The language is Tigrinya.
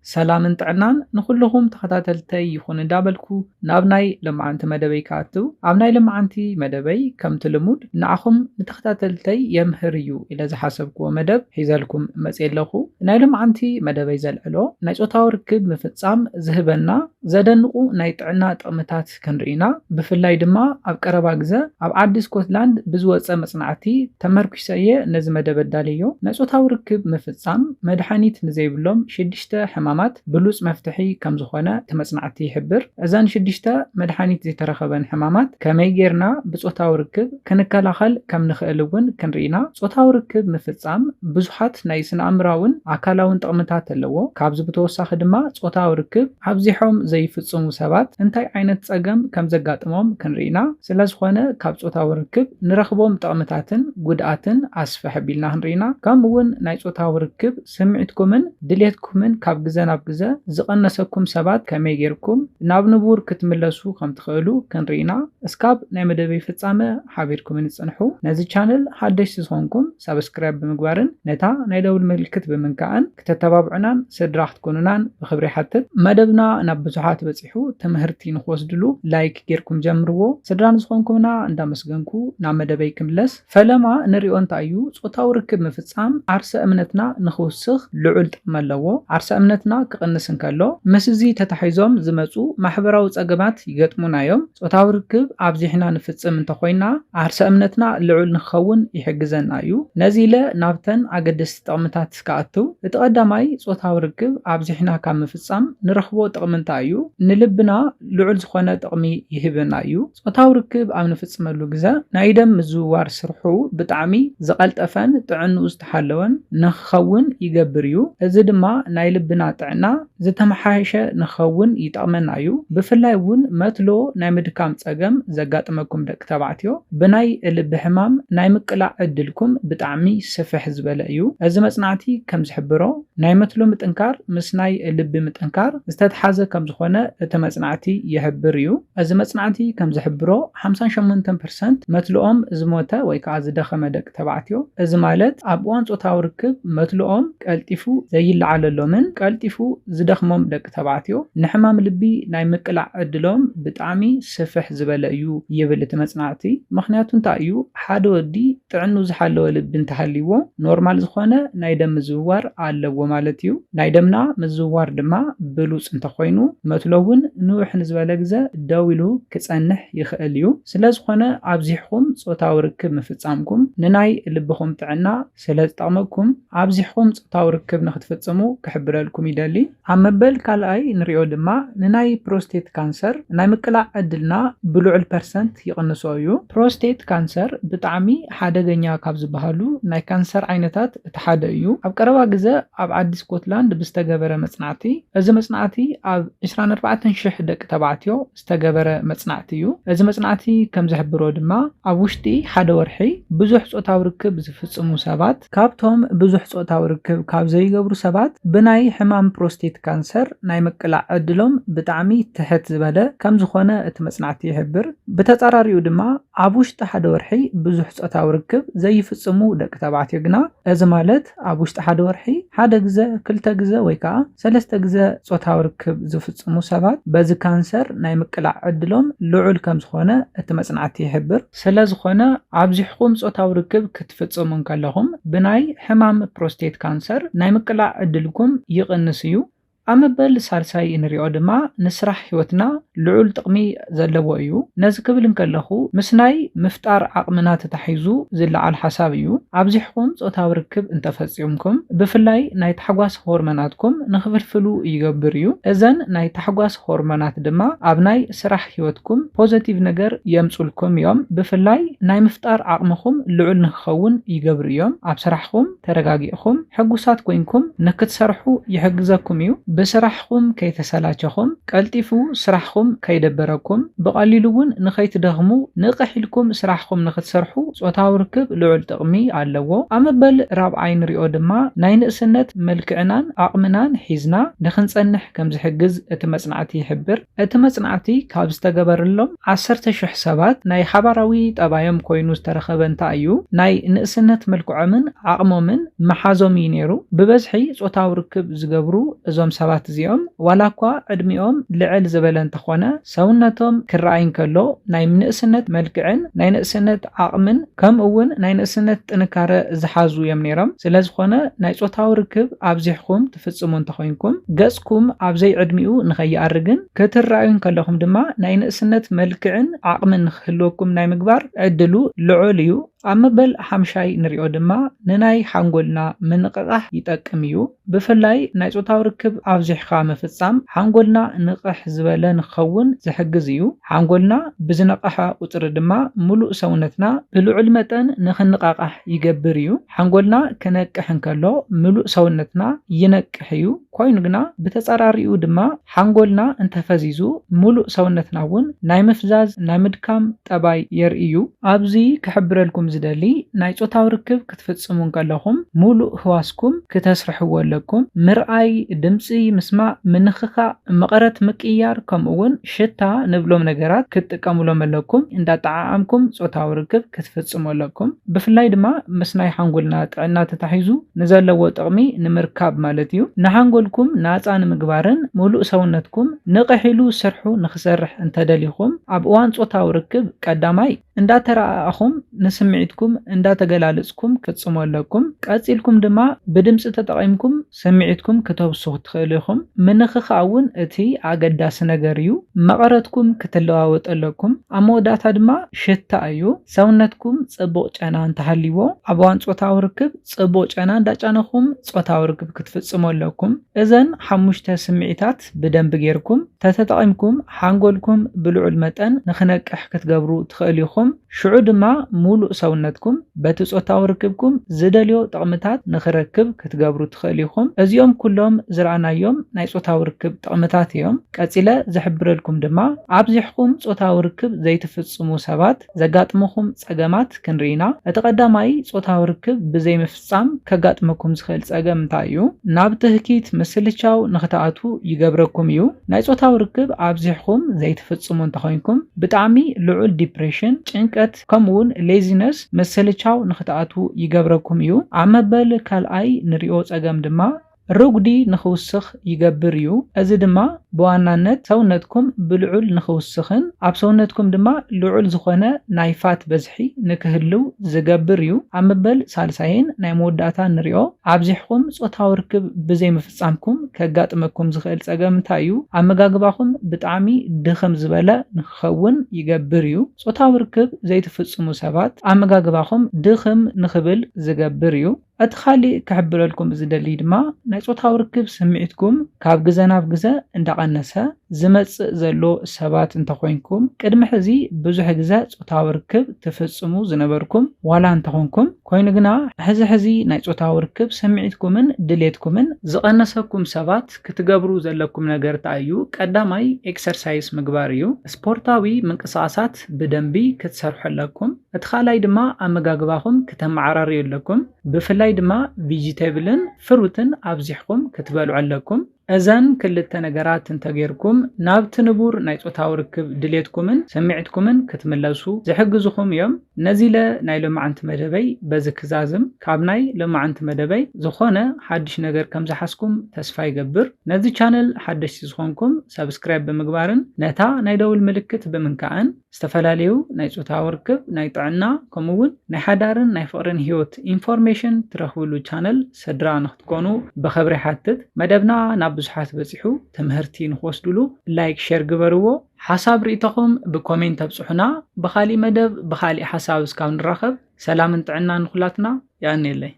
ሰላምን ጥዕናን ንኹልኹም ተኸታተልተይ ይኹን እንዳበልኩ ናብ ናይ ለማዓንቲ መደበይ ክኣትው፣ ኣብ ናይ ለማዓንቲ መደበይ ከምቲ ልሙድ ንዓኹም ንተኸታተልተይ የምህር እዩ ኢለ ዝሓሰብክዎ መደብ ሒዘልኩም መፅየ ኣለኹ። ናይ ለማዓንቲ መደበይ ዘልዕሎ ናይ ፆታዊ ርክብ ምፍፃም ዝህበና ዘደንቑ ናይ ጥዕና ጥቕምታት ክንርኢና፣ ብፍላይ ድማ ኣብ ቀረባ ግዘ ኣብ ዓዲ ስኮትላንድ ብዝወፀ መፅናዕቲ ተመርኩሰ እየ ነዚ መደብ ኣዳልዮ። ናይ ፆታዊ ርክብ ምፍፃም መድሓኒት ንዘይብሎም ሽዱሽተ ሕማማት ብሉፅ መፍትሒ ከም ዝኾነ እቲ መፅናዕቲ ይሕብር። እዘን ሽዱሽተ መድሓኒት ዘይተረኸበን ሕማማት ከመይ ጌርና ብፆታዊ ርክብ ክንከላኸል ከም ንኽእል እውን ክንርኢና። ፆታዊ ርክብ ምፍፃም ብዙሓት ናይ ስነ ኣእምራውን ኣካላውን ጥቕምታት ኣለዎ። ካብዚ ብተወሳኺ ድማ ፆታዊ ርክብ ኣብዚሖም ዘይፍፅሙ ሰባት እንታይ ዓይነት ፀገም ከም ዘጋጥሞም ክንርኢና። ስለዝኾነ ካብ ፆታዊ ርክብ ንረኽቦም ጥቕምታትን ጉድኣትን ኣስፍሕ ኣቢልና ክንርኢና። ከምኡ እውን ናይ ፆታዊ ርክብ ስምዒትኩምን ድሌትኩምን ካብ ግዘ ናብ ግዘ ዝቐነሰኩም ሰባት ከመይ ጌርኩም ናብ ንቡር ክትምለሱ ከም ትኽእሉ ክንርኢና። እስካብ ናይ መደበይ ፍጻመ ሓቢርኩምኒ ጽንሑ። ነዚ ቻነል ሓደሽቲ ዝኾንኩም ሳብስክራይብ ብምግባርን ነታ ናይ ደውል ምልክት ብምንካእን ክተተባብዑናን ስድራ ክትኮኑናን ብኽብሪ ይሓትት። መደብና ናብ ብዙሓት በጺሑ ትምህርቲ ንኽወስድሉ ላይክ ጌርኩም ጀምርዎ። ስድራ ንዝኾንኩምና እንዳመስገንኩ ናብ መደበይ ክምለስ። ፈለማ ንሪኦ እንታይ እዩ? ጾታዊ ርክብ ምፍጻም ዓርሰ እምነትና ንኽውስኽ ልዑል ጥቕሚ ኣለዎ። ዓርሰ እምነትና ክቕንስ እንከሎ፣ ምስ እዚ ተታሒዞም ዝመጹ ማሕበራዊ ጸገማት ይገጥሙና እዮም። ጾታዊ ርክብ ኣብዚሕና ንፍጽም እንተኾይና፣ ዓርሰ እምነትና ልዑል ንክኸውን ይሕግዘና እዩ። ነዚ ኢለ ናብተን ኣገደስቲ ጥቕምታት ክኣቱ። እቲ ቀዳማይ፣ ጾታዊ ርክብ ኣብዚሕና ካብ ምፍጻም ንረኽቦ ጥቕሚ እንታይ እዩ? ንልብና ልዑል ዝኾነ ጥቕሚ ይህበና እዩ። ጾታዊ ርክብ ኣብ ንፍጽመሉ ግዘ፣ ናይ ደም ምዝውዋር ስርሑ ብጣዕሚ ዝቐልጠፈን ጥዕንኡ ዝተሓለወን ንክኸውን ይገብር እዩ። እዚ ድማ ናይ ልብና ጥዕና ዝተመሓየሸ ንክኸውን ይጠቕመና እዩ። ብፍላይ እውን መትሎ ናይ ምድካም ጸገም ዘጋጥመኩም ደቂ ተባዕትዮ፣ ብናይ ልቢ ሕማም ናይ ምቅላዕ ዕድልኩም ብጣዕሚ ስፍሕ ዝበለ እዩ። እዚ መጽናዕቲ ከም ዝሕብሮ፣ ናይ መትሎ ምጥንካር ምስ ናይ ልቢ ምጥንካር ዝተተሓዘ ከም ዝኾነ እቲ መጽናዕቲ ይሕብር እዩ። እዚ መጽናዕቲ ከም ዝሕብሮ፣ ሓምሳን ሸሞንተን ፐርሰንት መትልኦም ዝሞተ ወይ ከዓ ዝደኸመ ደቂ ተባዕትዮ፣ እዚ ማለት ኣብ እዋን ጾታዊ ርክብ መትልኦም ቀልጢፉ ዘይለዓለሎምን ቀልጢፉ ዝደኽሞም ደቂ ተባዕትዮ፣ ንሕማም ልቢ ናይ ምቅላዕ ዕድሎም ብጣዕሚ ስፍሕ ዝበለ እዩ ይብል እቲ መጽናዕቲ። ምኽንያቱ እንታይ እዩ? ሓደ ወዲ ጥዕንኡ ዝሓለወ ልቢ እንተሃልይዎ፣ ኖርማል ዝኾነ ናይ ደም ምዝውዋር ኣለዎ ማለት እዩ። ናይ ደምና ምዝውዋር ድማ ብሉጽ እንተኾይኑ፣ መትሎ እውን ንውሕ ንዝበለ ግዘ ደው ኢሉ ክጸንሕ ይኽእል እዩ። ስለዝኾነ፣ ኣብዚሕኹም ጾታዊ ርክብ ምፍጻምኩም ንናይ ልብኹም ጥዕና ስለ ዝጠቕመኩም፣ ኣብዚሕኹም ጾታዊ ርክብ ንክትፍጽሙ ክሕብረልኩም ይደሊ። ኣብ መበል ካልኣይ ንሪኦ ድማ፣ ንናይ ፕሮስቴት ካንሰር ናይ ምቅላዕ ዕድልና ብልዑል ፐርሰንት ይቕንሶ እዩ። ፕሮስቴት ካንሰር ብጣዕሚ ሓደገኛ ካብ ዝበሃሉ ናይ ካንሰር ዓይነታት እቲ ሓደ እዩ። ኣብ ቀረባ ግዘ ኣብ ዓዲ ስኮትላንድ ብዝተገበረ መጽናዕቲ፣ እዚ መጽናዕቲ ኣብ ዕስራን ኣርባዕተን ሽሕ ደቂ ተባዕትዮ ዝተገበረ መጽናዕቲ እዩ። እዚ መጽናዕቲ ከም ዝሕብሮ ድማ፣ ኣብ ውሽጢ ሓደ ወርሒ ብዙሕ ጾታዊ ርክብ ዝፍጽሙ ሰባት፣ ካብቶም ብዙሕ ጾታዊ ርክብ ካብ ዘይገብሩ ሰባት፣ ብናይ ሕማም ፕሮስቴት ካንሰር ናይ ምቅላዕ ዕድሎም ብጣዕሚ ትሕት ዝበለ ከም ዝኾነ እቲ መጽናዕቲ ይሕብር። ብተጻራሪኡ ድማ፣ ኣብ ውሽጢ ሓደ ወርሒ ብዙሕ ጾታዊ ርክብ ዘይፍጽሙ ደቂ ተባዕትዮ ግና፣ እዚ ማለት ኣብ ውሽጢ ሓደ ወርሒ ሓደ ግዘ፣ ክልተ ግዘ ወይ ከዓ ሰለስተ ግዘ ጾታዊ ርክብ ዝፍጽሙ ሰባት፣ በዚ ካንሰር ናይ ምቅላዕ ዕድሎም ልዑል ከም ዝኾነ እቲ መጽናዕቲ ይሕብር። ስለ ዝኾነ፣ ኣብዚሕኩም ጾታዊ ርክብ ክትፍጽሙ እንከለኹም፣ ብናይ ሕማም ፕሮስቴት ካንሰር ናይ ምቅላዕ ዕድልኩም ይቕንስ እዩ። ኣብ መበል ሳልሳይ እንሪኦ ድማ፣ ንስራሕ ህይወትና ልዑል ጥቕሚ ዘለዎ እዩ። ነዚ ክብል እንከለኹ፣ ምስ ናይ ምፍጣር ዓቕምና ተታሒዙ ዝለዓል ሓሳብ እዩ። ኣብዚሕኩም ጾታዊ ርክብ እንተፈጺምኩም፣ ብፍላይ ናይ ታሕጓስ ሆርሞናትኩም ንኽፍልፍሉ ይገብር እዩ። እዘን ናይ ታሕጓስ ሆርሞናት ድማ ኣብ ናይ ስራሕ ህይወትኩም ፖዘቲቭ ነገር የምጹልኩም እዮም። ብፍላይ ናይ ምፍጣር ዓቕምኹም ልዑል ንክኸውን ይገብሩ እዮም። ኣብ ስራሕኹም ተረጋጊእኹም ሕጉሳት ኮይንኩም ንክትሰርሑ ይሕግዘኩም እዩ። ብስራሕኹም ከይተሰላቸኹም፣ ቀልጢፉ ስራሕኹም ከይደበረኩም፣ ብቐሊሉ እውን ንኸይትደኽሙ፣ ንቕሕ ኢልኩም ስራሕኹም ንክትሰርሑ ጾታዊ ርክብ ልዑል ጥቕሚ ኣለዎ። ኣብ መበል ራብዓይ ንሪኦ ድማ፣ ናይ ንእስነት መልክዕናን ዓቕምናን ሒዝና ንክንጸንሕ ከም ዝሕግዝ እቲ መጽናዕቲ ይሕብር። እቲ መጽናዕቲ ካብ ዝተገበረሎም ዓሰርተ ሽሕ ሰባት ናይ ሓባራዊ ጠባዮም ኮይኑ ዝተረኸበ እንታይ እዩ? ናይ ንእስነት መልክዖምን ዓቕሞምን መሓዞም እዩ ነይሩ። ብበዝሒ ጾታዊ ርክብ ዝገብሩ እዞም ሰባት እዚኦም ዋላ እኳ ዕድሚኦም ልዕል ዝበለ እንተኾነ፣ ሰውነቶም ክረኣይ እንከሎ ናይ ንእስነት መልክዕን ናይ ንእስነት ዓቕምን ከምኡ እውን ናይ ንእስነት ጥንካረ ዝሓዙ እዮም ነይሮም። ስለ ዝኾነ ናይ ጾታዊ ርክብ ኣብዚሕኩም ትፍጽሙ እንተኾይንኩም፣ ገጽኩም ኣብ ዘይዕድሚኡ ንኸይኣርግን ክትረኣዩ እንከለኹም ድማ ናይ ንእስነት መልክዕን ዓቕምን ንክህልወኩም ናይ ምግባር ዕድሉ ልዑል እዩ። ኣብ መበል ሓምሻይ ንሪኦ ድማ ንናይ ሓንጎልና ምንቕቓሕ ይጠቅም እዩ። ብፍላይ ናይ ጾታዊ ርክብ ኣብዚሕካ ምፍጻም ሓንጎልና ንቕሕ ዝበለ ንክኸውን ዝሕግዝ እዩ። ሓንጎልና ብዝነቕሐ ቁጽሪ ድማ ምሉእ ሰውነትና ብልዑል መጠን ንክንቓቓሕ ይገብር እዩ። ሓንጎልና ክነቅሕ እንከሎ ምሉእ ሰውነትና ይነቅሕ እዩ። ኮይኑ ግና ብተጻራሪኡ ድማ ሓንጎልና እንተፈዚዙ ምሉእ ሰውነትና እውን ናይ ምፍዛዝ ናይ ምድካም ጠባይ የርኢ እዩ። ኣብዚ ክሕብረልኩም ዝደሊ ናይ ጾታዊ ርክብ ክትፍጽሙ እንከለኹም ምሉእ ህዋስኩም ክተስርሕዎ ኣለኩም። ምርኣይ፣ ድምጺ ምስማዕ፣ ምንኽኻእ፣ መቐረት ምቅያር ከምኡ እውን ሽታ ንብሎም ነገራት ክትጥቀሙሎም ኣለኩም። እንዳጠዓዓምኩም ጾታዊ ርክብ ክትፍጽሙ ኣለኩም። ብፍላይ ድማ ምስ ናይ ሓንጎልና ጥዕና ተታሒዙ ንዘለዎ ጥቕሚ ንምርካብ ማለት እዩ። ንሓንጎልኩም ናጻ ንምግባርን ምሉእ ሰውነትኩም ንቕሕ ኢሉ ስርሑ ንክሰርሕ እንተደሊኹም ኣብ እዋን ጾታዊ ርክብ ቀዳማይ እንዳተረኣኣኹም ንስምዒትኩም እንዳተገላለጽኩም ክትፍጽሙ ኣለኩም። ቀጺልኩም ድማ ብድምጺ ተጠቒምኩም ስምዒትኩም ክተውስኹ ትኽእሉ ኢኹም። ምንኽኻእ እውን እቲ ኣገዳሲ ነገር እዩ። መቐረትኩም ክትለዋወጥ ኣለኩም። ኣብ መወዳእታ ድማ ሽታ እዩ። ሰውነትኩም ጽቡቕ ጨና እንተሃልይዎ ኣብ እዋን ጾታዊ ርክብ ጽቡቕ ጨና እንዳጨነኹም ጾታዊ ርክብ ክትፍጽሙ ኣለኩም። እዘን ሓሙሽተ ስምዒታት ብደንቢ ጌርኩም ተተጠቒምኩም ሓንጎልኩም ብልዑል መጠን ንክነቅሕ ክትገብሩ ትኽእሉ ኢኹም። ሽዑ ድማ ሙሉእ ሰውነትኩም በቲ ጾታዊ ርክብኩም ዝደልዮ ጥቕምታት ንክረክብ ክትገብሩ ትኽእሉ ኢኹም። እዚኦም ኩሎም ዝረኣናዮም ናይ ጾታዊ ርክብ ጥቕምታት እዮም። ቀጺለ ዝሕብረልኩም ድማ ኣብዚሕኩም ጾታዊ ርክብ ዘይትፍጽሙ ሰባት ዘጋጥመኹም ጸገማት ክንርኢ ኢና። እቲ ቀዳማይ ጾታዊ ርክብ ብዘይምፍጻም ከጋጥመኩም ዝኽእል ጸገም እንታይ እዩ? ናብ ትህኪት ምስልቻው ንክትኣትዉ ይገብረኩም እዩ። ናይ ጾታዊ ርክብ ኣብዚሕኩም ዘይትፍጽሙ እንተኾይንኩም ብጣዕሚ ልዑል ዲፕሬሽን፣ ጭንቀት ከምኡ እውን ሌዚነስ ምስልቻው ንክትኣትዉ ይገብረኩም እዩ። ኣብ መበል ካልኣይ ንሪኦ ጸገም ድማ ርጉዲ ንክውስኽ ይገብር እዩ። እዚ ድማ ብዋናነት ሰውነትኩም ብልዑል ንክውስኽን ኣብ ሰውነትኩም ድማ ልዑል ዝኾነ ናይ ፋት በዝሒ ንክህልው ዝገብር እዩ። ኣብ መበል ሳልሳይን ናይ መወዳእታ ንሪኦ ኣብዚሕኩም ጾታዊ ርክብ ብዘይምፍጻምኩም ከጋጥመኩም ዝኽእል ጸገም እንታይ እዩ? ኣመጋግባኹም ብጣዕሚ ድኽም ዝበለ ንክኸውን ይገብር እዩ። ጾታዊ ርክብ ዘይትፍጽሙ ሰባት ኣመጋግባኹም ድኽም ንክብል ዝገብር እዩ። እቲ ካሊእ ክሕብረልኩም ዝደሊ ድማ ናይ ጾታዊ ርክብ ስምዒትኩም ካብ ግዘ ናብ ግዘ እንዳቐነሰ ዝመጽእ ዘሎ ሰባት እንተኾይንኩም፣ ቅድሚ ሕዚ ብዙሕ ግዘ ጾታዊ ርክብ ትፍጽሙ ዝነበርኩም ዋላ እንተኾንኩም፣ ኮይኑ ግና ሕዚ ሕዚ ናይ ጾታዊ ርክብ ስምዒትኩምን ድሌትኩምን ዝቐነሰኩም ሰባት ክትገብሩ ዘለኩም ነገር እንታይ እዩ? ቀዳማይ ኤክሰርሳይስ ምግባር እዩ። ስፖርታዊ ምንቅስቓሳት ብደንቢ ክትሰርሑ ኣለኩም። እቲ ካልኣይ ድማ ኣመጋግባኹም ክተመዓራርዩ ኣለኩም። ብፍላይ ድማ ቪጂቴብልን ፍሩትን ኣብዚሕኩም ክትበልዑ ኣለኩም። እዘን ክልተ ነገራት እንተጌርኩም ናብቲ ንቡር ናይ ጾታዊ ርክብ ድሌትኩምን ስምዒትኩምን ክትምለሱ ዝሕግዙኹም እዮም። ነዚ ኢለ ናይ ሎማዓንቲ መደበይ በዚ ክዛዝም። ካብ ናይ ሎማዓንቲ መደበይ ዝኾነ ሓድሽ ነገር ከም ዝሓዝኩም ተስፋ ይገብር። ነዚ ቻነል ሓደሽቲ ዝኾንኩም ሰብስክራይብ ብምግባርን ነታ ናይ ደውል ምልክት ብምንካእን ዝተፈላለዩ ናይ ጾታዊ ርክብ፣ ናይ ጥዕና፣ ከምኡ እውን ናይ ሓዳርን ናይ ፍቕርን ህይወት ኢንፎርሜሽን ትረኽብሉ ቻነል ስድራ ንክትኮኑ ብኽብሪ ሓትት። መደብና ናብ ብዙሓት በጺሑ ትምህርቲ ንክወስድሉ ላይክ፣ ሼር ግበርዎ። ሓሳብ ርእይቶኹም ብኮሜንት ኣብጽሑና። ብኻሊእ መደብ ብኻሊእ ሓሳብ እስካብ ንራኸብ ሰላምን ጥዕናን ንኹላትና። የቐንየለይ።